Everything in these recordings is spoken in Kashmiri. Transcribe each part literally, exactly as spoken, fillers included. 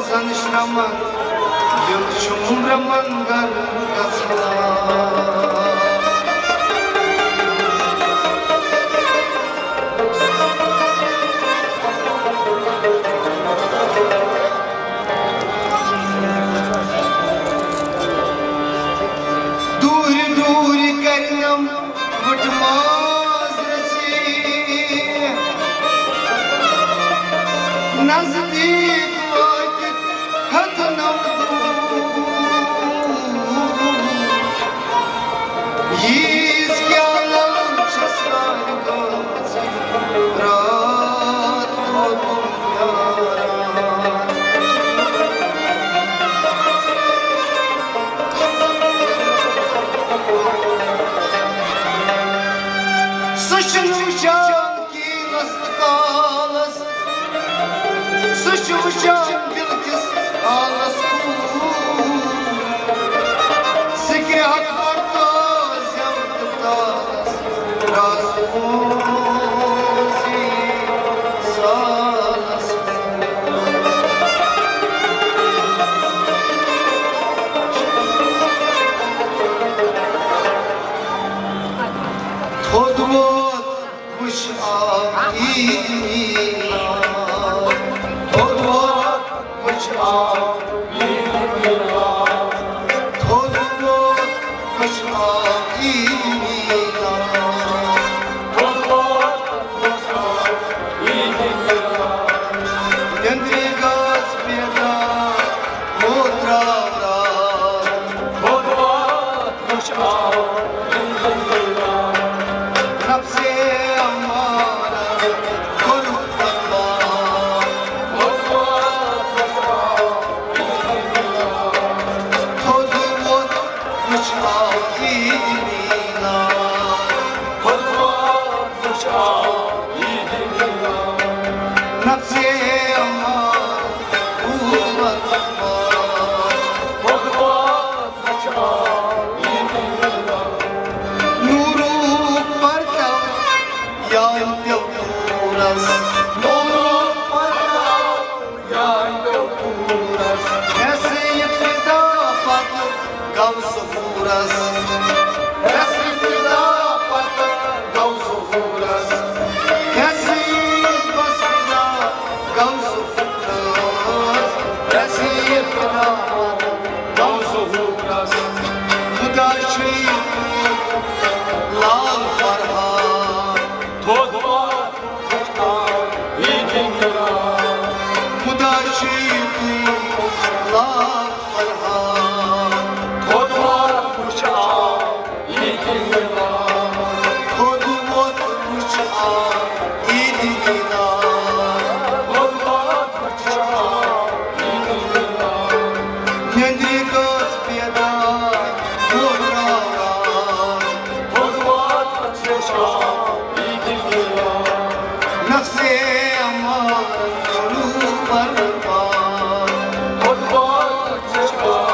زن شرمن، دل چھُم رمن گر گژھان۔ دوٗرِ دوٗرِ کرنم وٕٹھ ماز رسی، نزدیٖک وٲتِتھ ہیوٚتنم دوٗر۔ ییٖژ کیٛاہ لل چھِ سانہِ گٲمژٕ، راتھ روٗدُم پیاران۔ سُہ چھُنہٕ وٕچھان کیلس تہٕ کالس، سُہ چھُ وٕچھان دِل کِس حالس کُن۔ سِکرِ ہتھ پرتو زٮ۪و تہٕ تالس، رازٕ اوس یہِ سالس۔ تھوٚد ووت وٕچھ آو عیٖد میٖلاد۔ تھوٚد ووت وٕچھ آو عیٖد میٖلاد۔ تھوٚد ووت وٕچھ آو عیٖد میٖلاد۔ تھوٚد ووت وٕچھ آو عیٖد میٖلاد۔ نیٚنٛدرِ گٔژھ بیدار، مو ترٛاو راز۔ تھوٚد ووت وٕچھ آو عیٖد میٖلاد۔ نفسے امارہ کوٚرُکھ بدنام۔ تھوٚد ووت وٕچھ آو عیٖد میٖلاد۔ تھوٚد ووت وٕچھ آو عیٖد میٖلاد۔ تھوٚد ووت وٕچھ آو عیٖد میٖلاد۔ نفسے امارہ کوٚرُکھ بدنام۔ تھوٚد ووت وٕچھ آو عیٖد میٖلاد۔ نوٗرُک پرتو یارِ پیوٚو کوٗرس۔ نوٗرُک پرتو یارِ پیوٚو کوٗرس۔ ہٮ۪س یہِ فدا پتہٕ گوٚو ظہوٗرس۔ ہٮ۪س یہِ فدا پتہٕ گوٚو ظہوٗرس۔ ہٮ۪س یہِ بس فدا گوٚو ظہوٗرس۔ ہٮ۪س یہِ فدا پتہٕ گوٚو ظہوٗرس۔ خدا چھُے لال فرحان۔ تھوٚد ووت وٕچھ آو عیٖد میٖلاد۔ خدا چھُے لال فرحان۔ تھوٚد ووت وٕچھ آو عیٖد میٖلاد۔ تھوٚد ووت وٕچھ آو عیٖد میٖلاد۔ تھوٚد ووت وٕچھ آو عیٖد میٖلاد۔ نیٚنٛدرِ گٔژھ بیدار، دۄہ درٛاو راتھ۔ تھوٚد ووت وٕچھ آو عیٖد میٖلاد۔ نفسے امارن کوٚرُکھ برباد۔ تھوٚد ووت وٕچھ آو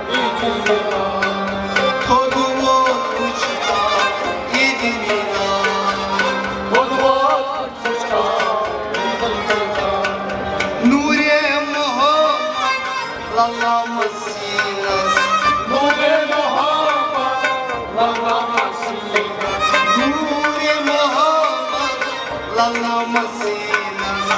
عیٖد میٖلاد۔ تھوٚد ووت وٕچھ آو عیٖد میٖلاد۔ تھوٚد ووت وٕچھ آو عیٖد میٖلاد۔ نوٗرِ محمد للہ مسیٖنس۔ نوٗرِ محمد للہ مسیٖنس۔ نوٗرِ محمد للہ مسیٖنس۔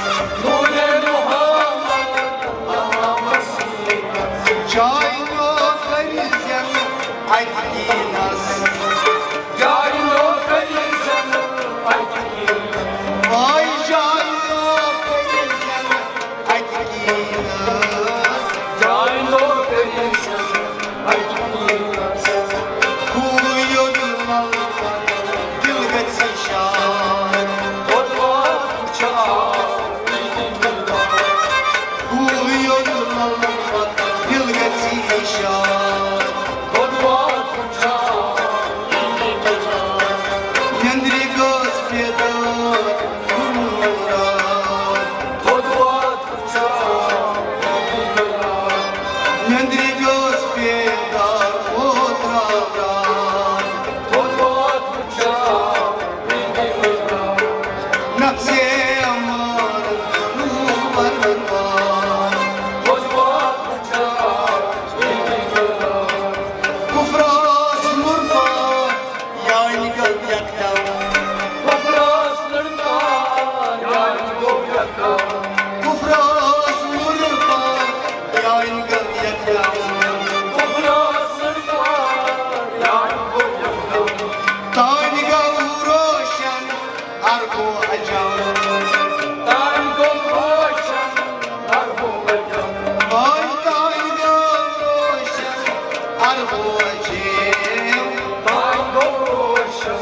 نوٗرِ محمد للہ مسیٖنس۔ جاے نوکری زینہٕ اَتہِ دیٖنس۔ جاے نوکری زینہٕ اَتہِ دیٖنس۔ واے جاے نوکری زینہٕ اَتہِ دیٖنس۔ جاے نوکری زینہٕ اَتہِ دیٖنس۔ ہُہ یوٚت لَلہٕ دِل گژھِ شاد۔ تھوٚد ووت وٕچھ آو عیٖد میٖلاد۔ ہُہ یوٚت لَلہٕ دِل گژھِ شاد۔ تھوٚد ووت وٕچھ آو وای تانۍ گوٚو روشن عربو عجیٖب۔ تانۍ گوٚو روشن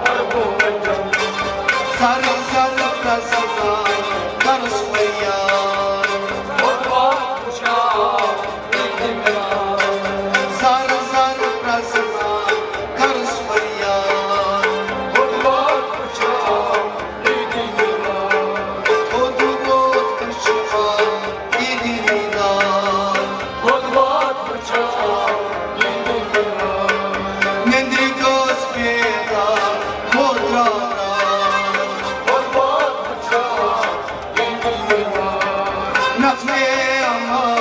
عربو عجیٖب۔ زر زر پرٛزناو کرُس فریاد۔ وۄتھ وۄتھ وٕچھاو عیٖدِ میلاد۔ زر زر پرٛزناو کرُس فریاد۔ وۄتھ وۄتھ وٕچھاو عیٖدِ میلاد۔ تھوٚد ووت وٕچھاو عیٖدِ میلاد۔ تھوٚد ووت وٕچھاو عیٖدِ میلاد۔ نیٚنٛدرِ گٔژھ بیدار، موترا راج۔ تھوٚد ووت وٕچھاو عیٖدِ میلاد۔ نفسے امان،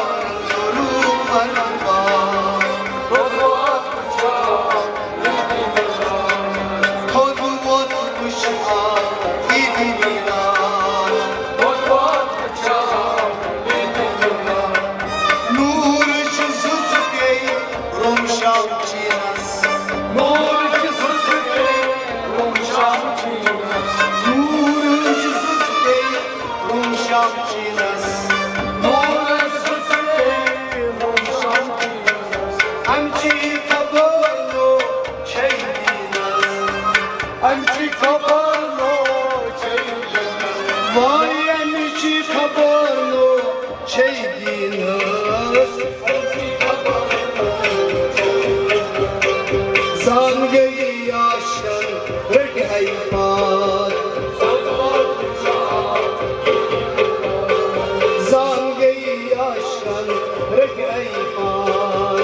روح برباد۔ تھوٚد ووت وٕچھاو تھوٚد ووت وٕچھاو عیٖدِ میلاد۔ تھوٚد ووت وٕچھاو عیٖدِ میلاد۔ نوٗر چھُ سٕژ پیٚیہِ روٚم شام چیٖنَس۔ نوٗر چھُ سٕژ پیٚیہِ روٚم شام چیٖنَس۔ نوٗر چھُ سٕژ پیٚیہِ روٚم شام چیٖنَس۔ نوٗر چھُ سٕژ پیٚیہِ روٚم شام چیٖنَس۔ اَمہِ چی خبر نو چھے دیٖنَس۔ اَمہِ چی خبر نو چھے دیٖنَس۔ وای اَمہِ چی خبر نو چھے دیٖنَس۔ زان گٔیی عاشقن رٔٹۍ اَمہِ پار۔ زان گٔیی عاشقن رٔٹۍ اَمہِ پار۔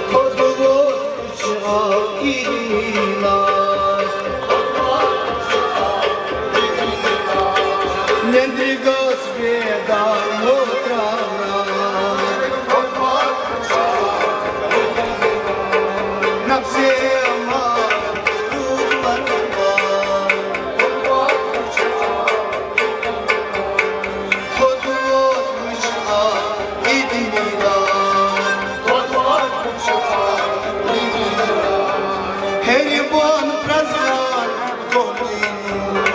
تھوٚد ووت وٕچھاو عیٖدِ میلاد۔ نیٚنٛدرِ گٔژھ بیدار موترا راج۔ نفسے امان، روح برباد۔ تھوٚد ووت وٕچھاو عیٖدِ میلاد۔ تھوٚد ووت وٕچھاو عیٖدِ میلاد۔ ہیٚرِ بۄن پرٛزناو دۄہ دیٖنُک۔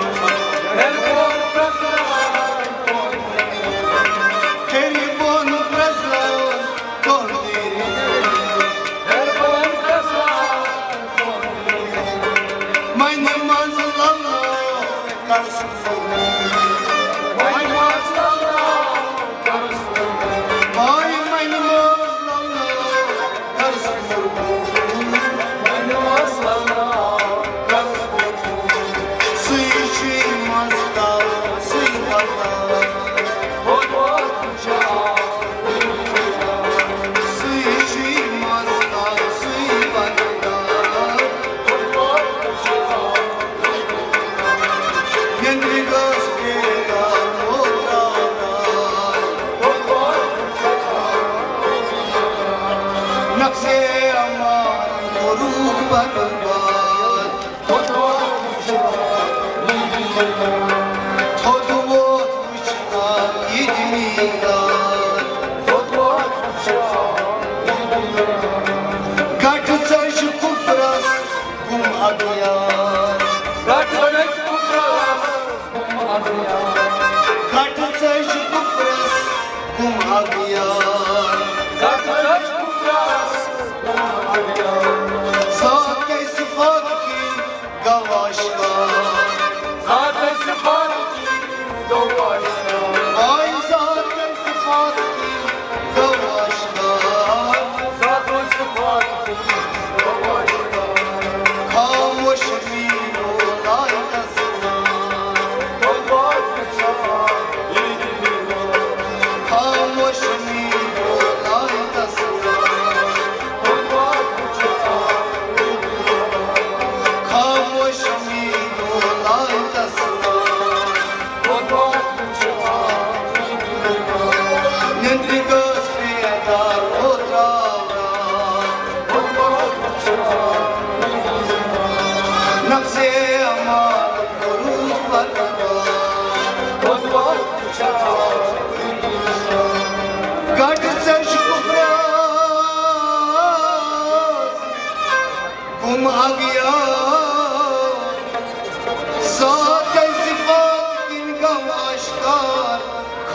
ہیٚرِ بۄن پرٛزناو دۄہ دیٖنُک۔ ہیٚرِ بۄن پرٛزناو دۄہ دیٖنُک۔ ہیٚرِ بۄن پرٛزناو دۄہ دیٖنُک۔ مَنہِ منٛز لَلہٕ کَرُس نفسے امان، روح برباد۔ تھوٚد ووت وٕچھاو عیٖدِ میلاد۔ گٹہٕ ژٔج کُفرس گُم اغیار۔ گٹہٕ ژٔج کُفرس گُم اغیار۔ گٹہٕ ژٔج کُفرس گُم اغیار۔ گٹہٕ ژٔج کُفرس گُم اغیار۔ ذات کیٛازِ صفات کی گواش کار۔ ذات کیٛازِ صفات کی گواش کار۔ آے ذات کیٛازِ صفات کی گواش کار۔ ذات کیٛازِ صفات کی گواش کار۔ خاموش میٖر لایتس خاموش میٖر لایتس خاموش میٖر لایتس نیٚنٛدرِ گٔژھ بیدار، او ترٛاو راتھ۔ نفسے امان، روح برباد۔ گٹہٕ ژٔج کُفرس گُم اغیار۔ ذات صفات کِنۍ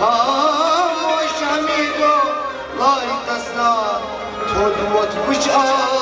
خاموش امیٖرو، لارِ تسلا تھوٚد ووٚتھ وٕچھ آ۔